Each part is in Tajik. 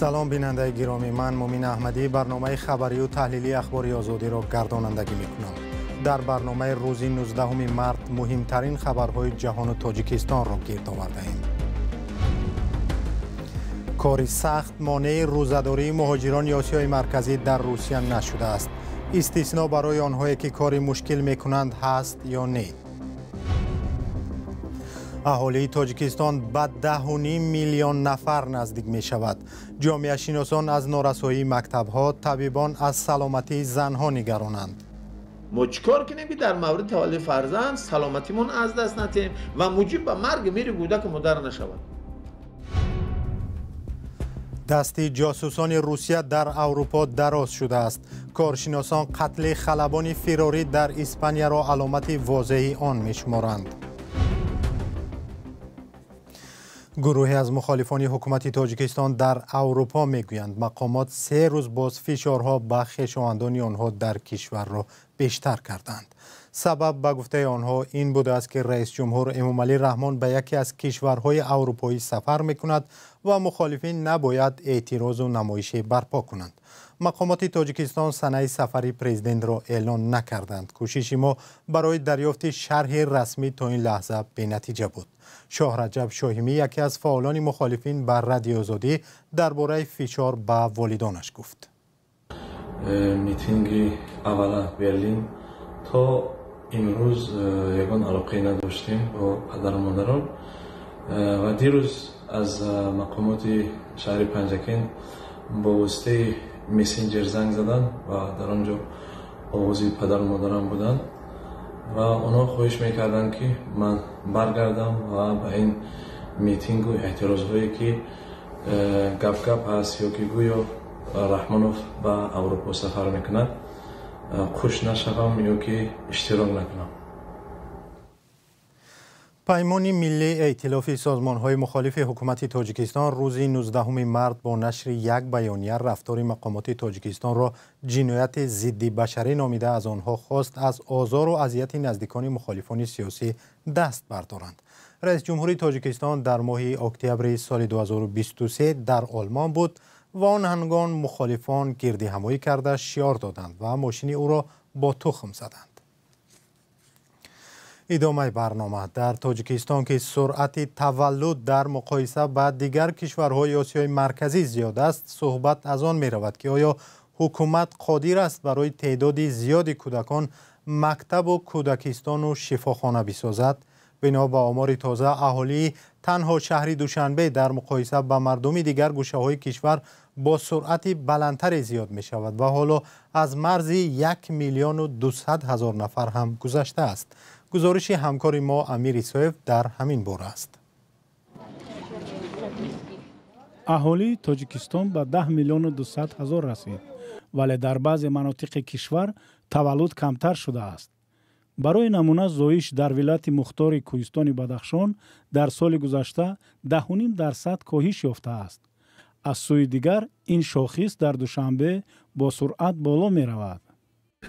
Салом, бинандаи гиромӣ. Ман Мумин Аҳмадӣ барномаи хабарию таҳлилии Ахбори Озодиро гардонандагӣ мекунам. Дар барномаи рӯзи 19 март муҳимтарин хабарҳои ҷаҳону Тоҷикистонро гирд овардаем. Кори сахт монеи рӯзадории муҳоҷирони Осиёи Марказӣ дар Русия нашудааст. Истисно барои онҳое ки кори мушкил мекунанд ҳаст ё не? Аҳолии Тоҷикистон ба 10,5 миллион нафар наздик мешавад. Ҷомеашиносон аз норасоии мактабҳо, табибон аз саломатии занҳо нигаронанд. Мо чӣ кор кунем, ки дар мавриди таваллуди фарзанд саломатимон аз даст натиҳем ва муҷиб ба марги мири кӯдаку модар нашавад? Дасти ҷосусони Русия дар Аврупо дароз шудааст. Коршиносон қатли халабони фирорӣ дар Испанияро аломати возеҳи он мешуморанд. Гурӯҳе аз мухолифони ҳукумати Тоҷикистон дар Аврупо мегӯянд, мақомот 3 рӯз боз фишорҳо ба хешовандони онҳо дар кишварро бештар карданд. Сабаб, ба гуфтаи онҳо, ин будааст, ки раисҷумҳур Эмомалӣ Раҳмон ба яке аз кишварҳои аврупоӣ сафар мекунад ва мухолифин набояд эътирозу намоише барпо кунанд. Мақомоти Тоҷикистон санаи сафари президентро эълон накарданд. Кӯшиши мо барои дарёфти шарҳи расмӣ то ин лаҳза бенатиҷа буд. Шоҳраҷаб Шоҳимӣ, яке аз фаъолони мухолифин, ба Радиои Озодӣ дар бораи фишор ба волидонаш гуфт. Митинги аввала Берлин то имрӯз ягон алоқае надоштем бо падару модарон ва дирӯз аз мақомоти шаҳри Панҷакент бо воситаи мессенҷер занг заданд ва дар он ҷо овози падару модарам буданд ва онҳо хоҳиш мекарданд, ки ман баргардам ва ба ин митингу эътирозҳое, ки гап-гап ҳаст ё ки гӯё Раҳмонов ба Аврупо сафар мекунад, хуш нашавам ё ки иштирок накунам. Паймони миллии эътилофи созмонҳои мухолифи ҳукумати Тоҷикистон рӯзи 19 март бо нашри як баёния рафтори мақомоти Тоҷикистонро ҷинояти зиддибашарӣ номида, аз онҳо хост аз озору азияти наздикони мухолифони сиёсӣ даст бардоранд. Раисҷумҳури Тоҷикистон дар моҳи октябри соли 2023 дар Олмон буд ва он ҳангом мухолифон гирдиҳамоӣ карда, шиор доданд ва мошини ӯро бо тухм заданд. Идомаи барнома. Дар Тоҷикистон, ки суръати таваллуд дар муқоиса ба дигар кишварҳои Осиёи Марказӣ зиёд аст, суҳбат аз он меравад, ки оё ҳукумат қодир аст барои теъдоди зиёди кӯдакон мактабу кӯдакистону шифохона бисозад. Бино ба омори тоза, аҳолии танҳо шаҳри Душанбе дар муқоиса ба мардуми дигар гӯшаҳои кишвар бо суръати баландтаре зиёд мешавад ва ҳоло аз марзи 1 200 000 нафар ҳам гузаштааст. Гузориши ҳамкори мо Амир Исоев дар ҳамин бора аст. Аҳолии Тоҷикистон ба 10 200 000 расид, вале дар баъзе манотиқи кишвар таваллуд камтар шудааст. Барои намуна, зоиш дар вилояти мухтори Кӯҳистони Бадахшон дар соли гузашта 10,5% коҳиш ёфтааст. Аз сӯи дигар, ин шохис дар Душанбе бо суръат боло меравад.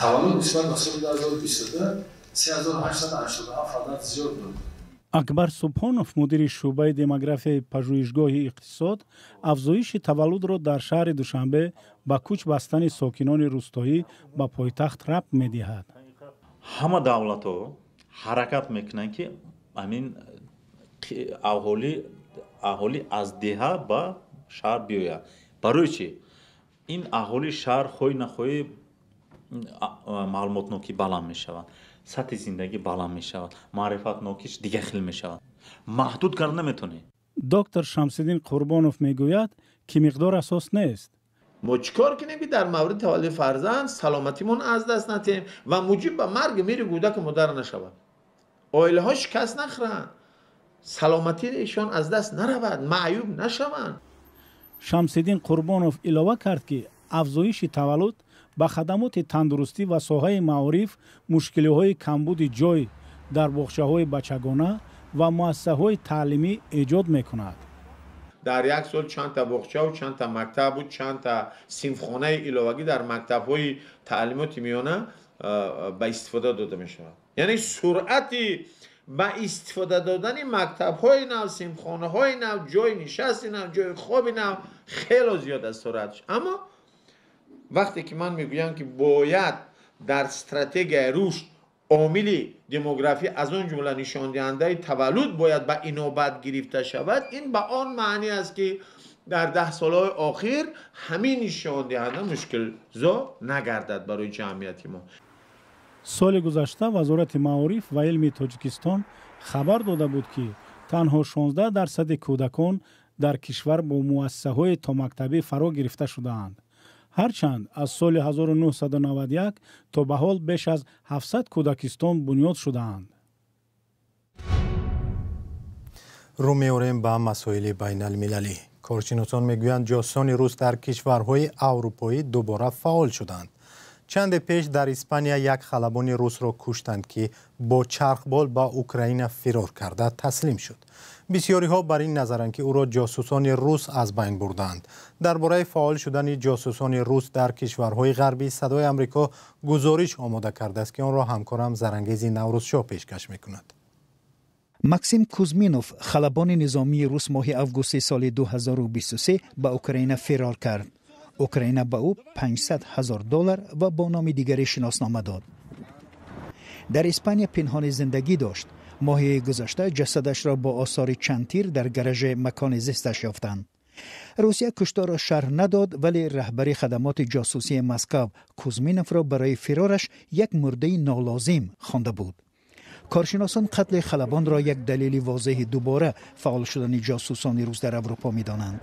Таваллуд нисбат ба соли 2022 3887 адад зиёд буд. Акбар Субҳонов, мудири шӯъбаи демографияи Пажӯҳишгоҳи иқтисод, афзоиши таваллудро дар шаҳри Душанбе ба кӯч бастани сокинони рӯстоӣ ба пойтахт рабт медиҳад. Ҳама давлатҳо ҳаракат мекунанд, ки ҳамин аҳолӣ аз деҳа ба шаҳр биёяд. Барои чӣ? Ин аҳолии шаҳр, хоҳӣ нахоҳӣ, маълумотнокӣ баланд мешавад, сатҳи зиндагӣ баланд мешавад, маърифатнокиш дигар хел мешавад. Маҳдуд карда наметавонӣ. Доктор Шамсиддин Қурбонов мегӯяд, ки миқдор асос нест. Мо чӣ кор кунем, ки дар мавриди таваллуди фарзанд саломатимон аз даст натиҳем ва муҷиб ба марги мири кӯдаку модар нашавад, оилаҳо шикаст нахӯранд, саломатиашон аз даст наравад, маъюб нашаванд? Шамсиддин Қурбонов илова кард, ки афзоиши таваллуд ба хадамоти тандурустӣ ва соҳаи маориф мушкилиҳои камбуди ҷой дар боғчаҳои бачагона ва муассисаҳои таълимӣ эҷод мекунад. Дар як сол чандта боғчаву чандта мактабу чандта синфхонаи иловагӣ дар мактабҳои таълимоти миёна ба истифода дода мешавад? Яъне суръати ба истифода додани мактабҳои нав, синфхонаҳои нав, ҷойи нишасти нав, ҷойи хоби нав хело зиёд аст суръатш. Аммо вақте ки ман мегӯям, ки бояд дар стратегияи рушд омили демографӣ, аз он ҷумла нишондиҳандаи таваллуд, бояд ба инобат гирифта шавад, ин ба он маъни аст, ки дар 10 солҳои охир ҳамин нишондиҳанда мушкилзо нагардад барои ҷамъияти мо. Соли гузашта Вазорати маориф ва илми Тоҷикистон хабар дода буд, ки танҳо 16% кӯдакон дар кишвар бо муассисаҳои томактабӣ фаро гирифта шудаанд. Ҳарчанд аз соли 1991 то ба ҳол беш аз 700 кӯдакистон бунёд шудаанд. Рӯ меорем ба масоили байналмилалӣ. Коршиносон мегӯянд, ҷосусони рус дар кишварҳои аврупоӣ дубора фаъол шуданд. Чанде пеш дар Испания як халабони русро куштанд, ки бо чархбол ба Украина фирор карда таслим шуд. Бисёриҳо бар ин назаранд, ки ӯро ҷосусони рус аз байн бурданд. Дар бораи фаъол шудани ҷосусони рус дар кишварҳои ғарбӣ Садои Амрико гузориш омода кардааст, ки онро ҳамкорам Зарангези Наврӯзшоҳ пешкаш мекунад. Максим Кузминов, халабони низомии рус, моҳи августи соли 2023 ба Украина фирор кард. Украина ба ӯ 500 ҳазор доллар ва бо номи дигаре шиноснома дод. Дар Испания пинҳони зиндагӣ дошт. Моҳи гузашта ҷасадашро бо осори чанд тир дар гаражи макони зисташ ёфтанд. Русия кушторро шарҳ надод, вале раҳбари хадамоти ҷосусии Москав Кузминовро барои фирораш як мурдаи нолозим хонда буд. Коршиносон қатли халабонро як далели возеҳи дубора фаъол шудани ҷосусони рус дар Аврупо медонанд.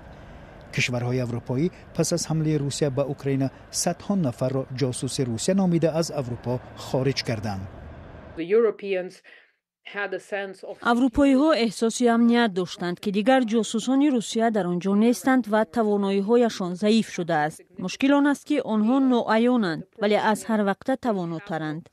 Кишварҳои аврупоӣ пас аз ҳамлаи Русия ба Украина садҳо нафарро ҷосуси Русия номида аз Аврупо хориҷ карданд. Аврупоиҳо эҳсоси амният доштанд, ки дигар ҷосусони Русия дар он ҷо нестанд ва тавоноиҳояшон заиф шудааст. Мушкил он аст, ки онҳо ноаёнанд, вале аз ҳар вақта тавонотаранд.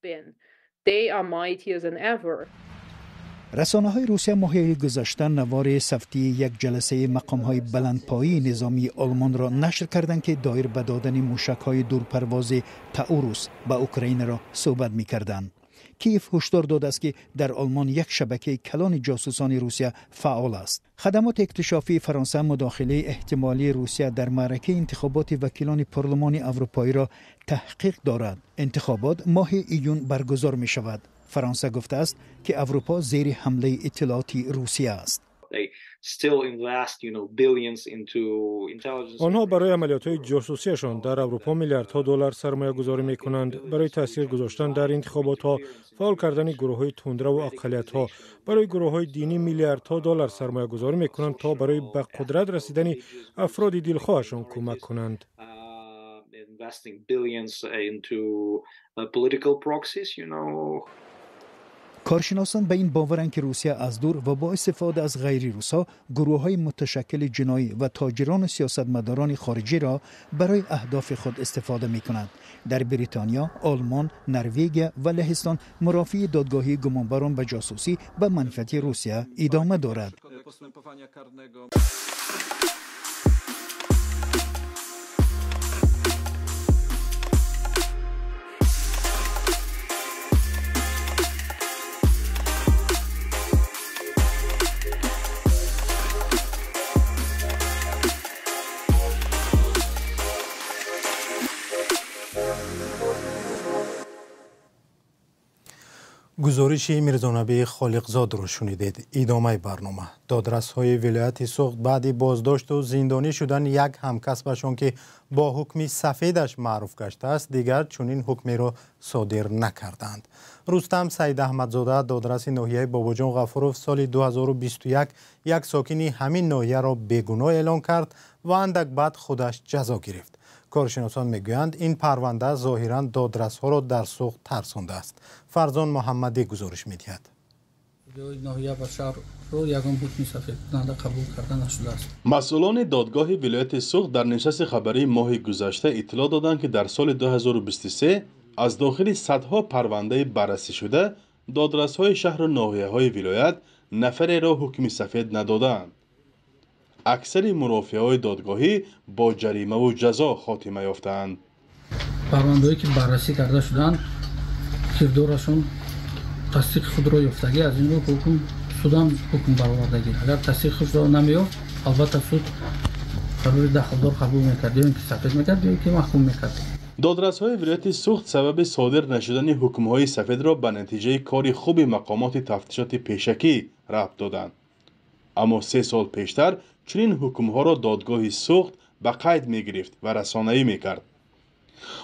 Расонаҳои Русия моҳи гузашта навори савтии як ҷаласаи мақомҳои баландпоии низомии Олмонро нашр карданд, ки доир ба додани мушакҳои дурпарвози Таурус ба Украинаро суҳбат мекарданд. Киев ҳушдор додааст, ки дар Олмон як шабакаи калони ҷосусони Русия фаъол аст. Хадамоти иктишофии Фаронса мудохилаи эҳтимолии Русия дар маъракаи интихоботи вакилони парлумони аврупоиро таҳқиқ дорад. Интихобот моҳи июн баргузор мешавад. Фаронса гуфтааст, ки Аврупо зери ҳамлаи иттилоотии Русия аст. Онҳо барои амалиётҳои ҷосусиашон дар Аврупо миллиардҳо доллар сармоягузорӣ мекунанд, барои таъсир гузоштан дар интихоботҳо, фаъол кардани гурӯҳҳои тундраву ақаллиятҳо, барои гурӯҳҳои динӣ миллиардҳо доллар сармоягузорӣ мекунанд, то барои ба қудрат расидани афроди дилхоҳашон кӯмак кунанд. Коршиносон ба ин боваранд, ки Русия аз дур ва бо истифода аз ғайри русҳо гурӯҳҳои муташаккили ҷиноӣ ва тоҷирону сиёсатмадорони хориҷиро барои аҳдофи худ истифода мекунад. Дар Бритониё, Олмон, Норвегия ва Лаҳистон мурофиаи додгоҳии гумонбарон ба ҷосусӣ ба манфиати Русия идома дорад. Гузориши Мирзонаби Холиқзодро шунидед. Идомаи барнома. Додрасҳои вилояти Суғд баъди боздошту зиндонӣ шудани як ҳамкасбашон, ки бо ҳукми сафедаш маъруф гаштааст, дигар чунин ҳукмеро содир накарданд. Рустам Саидаҳмадзода, додраси ноҳияи Бобоҷон Ғафуров, соли 2021 як сокини ҳамин ноҳияро бегуноҳ эълон кард ва андак баъд худаш ҷазо гирифт. Коршиносон мегӯянд, ин парванда зоҳиран додрасҳоро дар Суғд тарсондааст. Фарзон Муҳаммадӣ гузориш медиҳад. Масъулони додгоҳи вилояти Суғд дар нишасти хабарии моҳи гузашта иттилоъ доданд, ки дар соли 2023 аз дохили садҳо парвандаи баррасӣшуда додрасҳои шаҳру ноҳияҳои вилоят нафареро ҳукми сафед надодаанд. Аксари мурофиаҳои додгоҳӣ бо ҷаримаву ҷазо хотима ёфтаанд. Парвандаҳое ки баррасӣ карда шуданд, кирдорашон Тасдиқи худро ёфтагӣ, аз ин рӯ ҳукм судам ҳукм баровардагӣ. Агар тасдиқи худро намеёфт, албатта суд қарори дахлдор қабул мекард, ё ин ки сафед мекард, ё ин ки маҳкум мекард. Додрасҳои вилояти Суғд сабаби содир нашудани ҳукмҳои сафедро ба натиҷаи кори хуби мақомоти тафтишоти пешакӣ рабт доданд. Аммо 3 сол пештар чунин ҳукмҳоро додгоҳи Суғд ба қайд мегирифт ва расонаӣ мекард.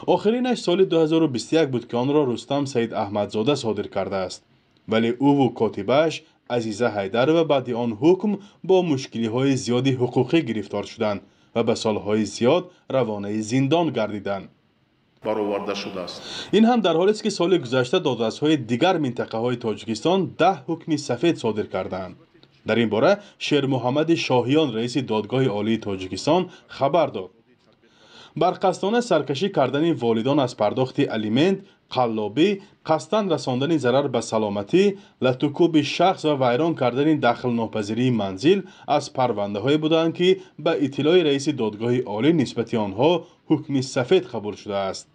Охиринаш соли 2021 буд, ки онро Рустам Саид Аҳмадзода содир кардааст. Вале ӯву котибааш Азиза Ҳайдарова баъди он ҳукм бо мушкилиҳои зиёди ҳуқуқӣ гирифтор шуданд ва ба солҳои зиёд равонаи зиндон гардиданд. Бароварда шудааст. Ин ҳам дар ҳолест, ки соли гузашта додрасҳои дигар минтақаҳои Тоҷикистон 10 ҳукми сафед содир кардаанд. Дар ин бора Шермуҳаммади Шоҳиён, раиси додгоҳи олии Тоҷикистон, хабар дод. Барқасдона саркашӣ кардани волидон аз пардохти алимент, қаллобӣ, қасдан расондани зарар ба саломатӣ, латукӯби шахс ва вайрон кардани дахлнопазирии манзил аз парвандаҳое буданд, ки ба иттилои раиси додгоҳи олӣ нисбати онҳо ҳукми сафед қабул шудааст.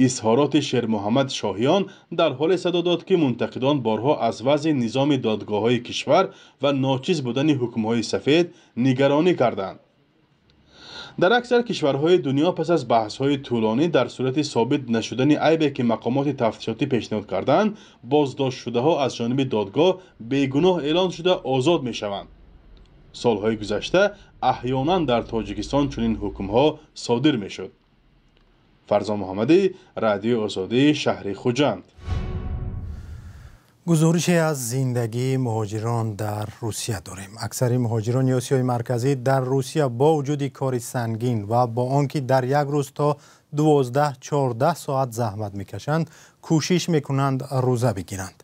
Изҳороти Шермуҳаммад Шоҳиён дар ҳоле садо дод, ки мунтақидон борҳо аз вазъи низоми додгоҳҳои кишвар ва ночиз будани ҳукмҳои сафед нигаронӣ карданд. Дар аксар кишварҳои дунё пас аз баҳсҳои тӯлонӣ дар сурати собит нашудани айбе, ки мақомоти тафтишотӣ пешниҳод карданд, боздоштшудаҳо аз ҷониби додгоҳ бегуноҳ эълон шуда озод мешаванд. Солҳои гузашта аҳёнан дар Тоҷикистон чунин ҳукмҳо содир мешуд. Фарзон Муҳаммадӣ, Радиои Озодӣ, шаҳри Хуҷанд. Гузорише аз зиндагии муҳоҷирон дар Русия дорем. Аксари муҳоҷирони Осиёи Марказӣ дар Русия бо вуҷуди кори сангин ва бо он ки дар як рӯз то 12-14 соат заҳмат мекашанд, кӯшиш мекунанд рӯза бигиранд.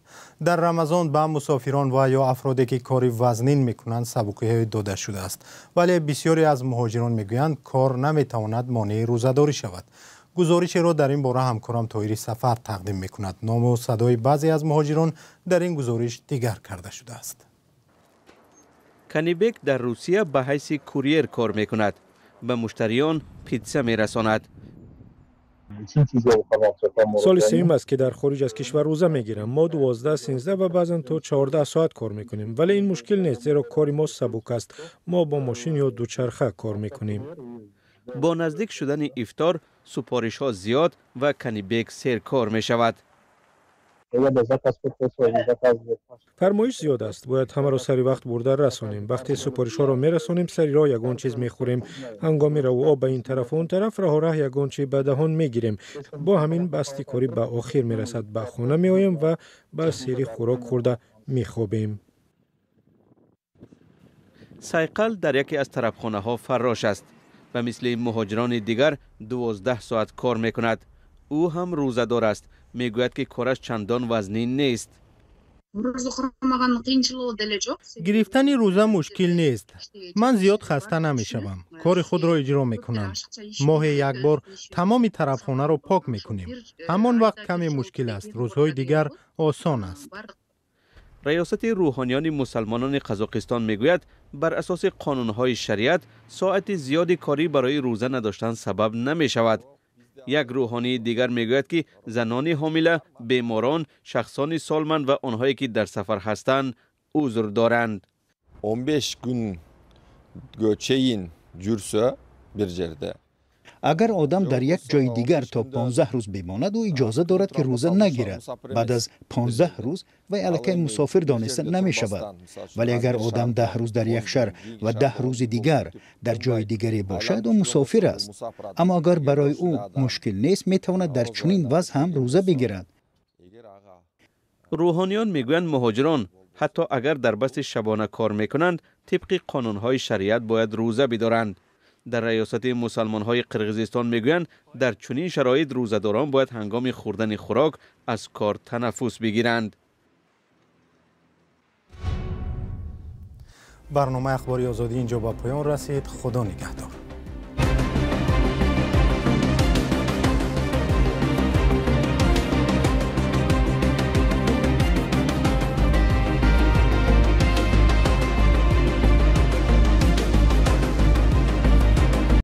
Дар Рамазон ба мусофирон ва ё афроде ки кори вазнин мекунанд сабукиҳое дода шудааст. Вале бисёре аз муҳоҷирон мегӯянд, кор наметавонад монеи рӯзадорӣ шавад. Гузоришеро дар ин бора ҳамкорам Тоҳири Сафар тақдим мекунад. Ному садои баъзе аз муҳоҷирон дар ин гузориш дигар карда шудааст. Канибек дар Русия ба ҳайси курьер кор мекунад. Ба муштариён питса мерасонад. Соли сеюм аст, ки дар хориҷ аз кишвар рӯза мегирам. Мо 12, 13 ва баъзан то 14 соат кор мекунем. Вале ин мушкил нест, зеро кори мо сабук аст. Мо бо мошин ё дучарха кор мекунем. Бо наздик шудани ифтор супоришҳо зиёд ва Канибек серкор мешавад. Фармоиш зиёд аст, бояд ҳамаро сари вақт бурда расонем. Вақте супоришҳоро мерасонем, сари роҳ ягон чиз мехӯрем. Ҳангоми равуо ба ин тарафу он тараф раҳораҳ ягон чи ба даҳон мегирем. Бо ҳамин басти корӣ ба охир мерасад. Ба хона меоем ва ба сери хӯрок хӯрда мехобем. Сайқал дар яке аз тарабхонаҳо фаррош аст. Ба мисли муҳоҷирони дигар 12 соат кор мекунад. Ӯ ҳам рӯзадор аст. Мегӯяд, ки кораш чандон вазнин нест. Гирифтани рӯза мушкил нест. Ман зиёд хаста намешавам. Кори худро иҷро мекунам. Моҳе як бор тамоми тарабхонаро пок мекунем. Ҳамон вақт каме мушкил аст. Рӯзҳои дигар осон аст. Раёсати рӯҳониёни мусалмонони Қазоқистон мегӯяд, бар асоси қонунҳои шариат соати зиёди корӣ барои рӯза надоштан сабаб намешавад. Як рӯҳонии дигар мегӯяд, ки занони ҳомила, беморон, шахсони солманд ва онҳое ки дар сафар ҳастанд узр доранд. 15 күнгө чейин жүрсө бир жерде, Агар одам дар як ҷои дигар то 15 рӯз бимонад, ӯ иҷоза дорад, ки рӯза нагирад. Баъд аз 15 рӯз вай аллакай мусофир дониста намешавад. Вале агар одам 10 рӯз дар як шаҳр ва 10 рӯзи дигар дар ҷои дигаре бошад, ӯ мусофир аст. Аммо агар барои ӯ мушкил нест, метавонад дар чунин вазъ ҳам рӯза бигирад. Рӯҳониён мегӯянд, муҳоҷирон ҳатто агар дар басти шабона кор мекунанд, тибқи қонунҳои шариат бояд рӯза бидоранд. Дар раёсати мусалмонҳои Қирғизистон мегӯянд, дар чунин шароит рӯзадорон бояд ҳангоми хӯрдани хӯрок аз кор танаффус бигиранд. Барномаи Ахбори Озодӣ инҷо ба поён расид. Худо нигаҳдор.